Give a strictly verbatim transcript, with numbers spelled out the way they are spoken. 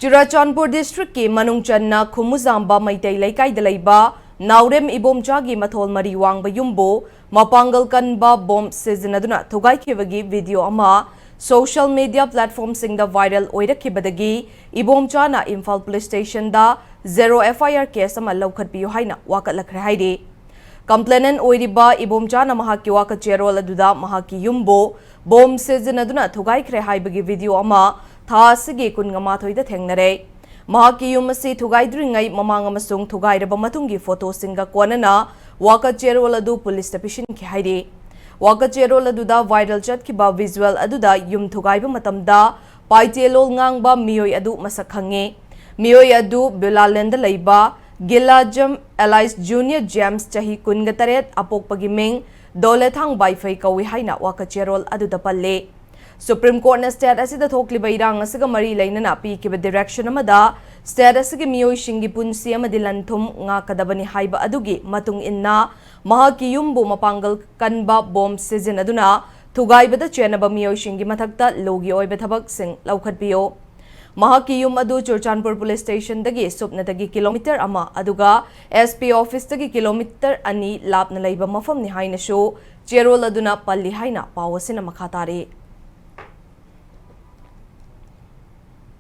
Churachandpur district ꯀꯤ ꯃꯅꯨꯡ ꯆꯟꯅ ꯈꯨꯃꯨꯖꯥꯝꯕ ꯃꯩꯇꯩ ꯂꯩꯀꯥꯏꯗ ꯂꯩꯕ ꯅꯥꯎꯔꯦꯝ ꯏꯕꯣꯝꯆꯥꯒꯤ ꯃꯊꯣꯜ ꯃꯔꯤ ꯋꯥꯡꯕ ꯌꯨꯝꯕꯨ ꯃꯄꯥꯡꯒꯜ ꯀꯟꯕ bomb ꯁꯤꯖꯤꯟꯅꯗꯨꯅ ꯊꯨꯒꯥꯏꯈꯤꯕꯒꯤ video ꯑꯃ social media platform ꯁꯤꯡꯗ viral ꯑꯣꯏꯔꯛꯈꯤꯕꯗꯒꯤ ꯏꯕꯣꯝꯆꯥꯅ Imphal police station the zero F I R case ꯑꯃ ꯂꯧꯈꯠꯄꯤꯌꯨ ꯍꯥꯏꯅ ꯋꯥꯀꯠꯂꯛꯈ꯭ꯔꯦ ꯍꯥꯏꯔꯤ꯫ Complainant ꯑꯣꯏꯔꯤꯕ ꯏꯕꯣꯝꯆꯥꯅ ꯃꯍꯥꯛꯀꯤ ꯋꯥꯀꯠ ꯆꯦꯔꯣꯜ ꯑꯗꯨꯗ ꯃꯍꯥꯛꯀꯤ ꯌꯨꯝꯕꯨ bomb ꯁꯤꯖꯤꯟꯅꯗꯨꯅ ꯊꯨꯒꯥꯏꯈ꯭ꯔꯦ ꯍꯥꯏꯕꯒꯤ video ꯑꯃ ꯊꯥ ꯑꯁꯤꯒꯤ ꯀꯨꯟꯃꯥꯊꯣꯏꯗ ꯊꯦꯡꯅꯔꯦ꯫ ꯃꯍꯥꯛꯀꯤ ꯌꯨꯝ ꯑꯁꯤ ꯊꯨꯒꯥꯏꯗ꯭ꯔꯤꯉꯩ ꯃꯃꯥꯡ ꯑꯃꯁꯨꯡ ꯊꯨꯒꯥꯏꯔꯕ ꯃꯇꯨꯡꯒꯤ photo ꯁꯤꯡꯒ ꯀꯣꯟꯅꯅ ꯋꯥꯀꯠ ꯆꯦꯔꯣꯜ ꯑꯗꯨ police ꯇ ꯄꯤꯁꯤꯟꯈꯤ ꯍꯥꯏꯔꯤ꯫ ꯋꯥꯀꯠ ꯆꯦꯔꯣꯜ ꯑꯗꯨꯗ viral ꯆꯠꯈꯤꯕ visual ꯑꯗꯨꯗ ꯌꯨꯝ ꯊꯨꯒꯥꯏꯕ ꯃꯇꯝꯗ ꯄꯥꯏꯇꯦꯂꯣꯜ ꯉꯥꯡꯕ ꯃꯤꯑꯣꯏ ꯑꯗꯨ ꯃꯁꯛ ꯈꯪꯉꯤ꯫ ꯃꯤꯑꯣꯏ ꯑꯗꯨ ꯕꯤꯂꯥꯂꯦꯟꯗ ꯂꯩꯕ ꯒꯤꯂꯥꯖꯝ alias Junior James, ꯆꯍꯤ ꯀꯨꯟꯒ ꯇꯔꯦꯠ, ꯑꯄꯣꯛꯄꯒꯤ ꯃꯤꯡ ꯗꯣꯂꯦꯊꯥꯡ ꯕꯥꯏꯐꯩ ꯀꯧꯏ ꯍꯥꯏꯅ ꯋꯥꯀꯠ ꯆꯦꯔꯣꯜ ꯑꯗꯨꯗ ꯄꯜꯂꯤ꯫ Supreme Court ꯅ state ꯑꯁꯤꯗ ꯊꯣꯛꯂꯤꯕ ꯏꯔꯥꯡ ꯑꯁꯤꯒ ꯃꯔꯤ ꯂꯩꯅꯅ ꯄꯤꯈꯤꯕ direction ꯑꯃꯗ state ꯑꯁꯤꯒꯤ ꯃꯤꯑꯣꯏꯁꯤꯡꯒꯤ ꯄꯨꯟꯁꯤ ꯑꯃꯗꯤ ꯂꯟ-ꯊꯨꯝ ꯉꯥꯛꯀꯗꯕꯅꯤ ꯍꯥꯏꯕ ꯑꯗꯨꯒꯤ ꯃꯇꯨꯡ ꯏꯟꯅ ꯃꯍꯥꯛꯀꯤ ꯌꯨꯝꯕꯨ ꯃꯄꯥꯡꯒꯜ ꯀꯟꯕ bomb ꯁꯤꯖꯤꯟꯅꯗꯨꯅ ꯊꯨꯒꯥꯏꯕꯗ ꯆꯦꯟꯅꯕ ꯃꯤꯑꯣꯏꯁꯤꯡꯒꯤ ꯃꯊꯛꯇ ꯂꯣꯒꯤ ꯑꯣꯏꯕ ꯊꯕꯛꯁꯤꯡ ꯂꯧꯈꯠꯄꯤꯌꯨ꯫ ꯃꯍꯥꯛꯀꯤ ꯌꯨꯝ ꯑꯗꯨ ꯆꯨꯔꯆꯥꯟꯄꯨꯔ police station ꯗꯒꯤ ꯁꯨꯞꯅꯇꯒꯤ kilometre ꯑꯃ ꯑꯗꯨꯒ S P office ꯇꯒꯤ kilometre ꯑꯅꯤ ꯂꯥꯞꯅ ꯂꯩꯕ ꯃꯐꯝꯅꯤ ꯍꯥꯏꯅꯁꯨ ꯆꯦꯔꯣꯜ ꯑꯗꯨꯅ ꯄꯜꯂꯤ ꯍꯥꯏꯅ ꯄꯥꯎ ꯑꯁꯤꯅ ꯃꯈꯥ ꯇꯥꯔꯤ꯫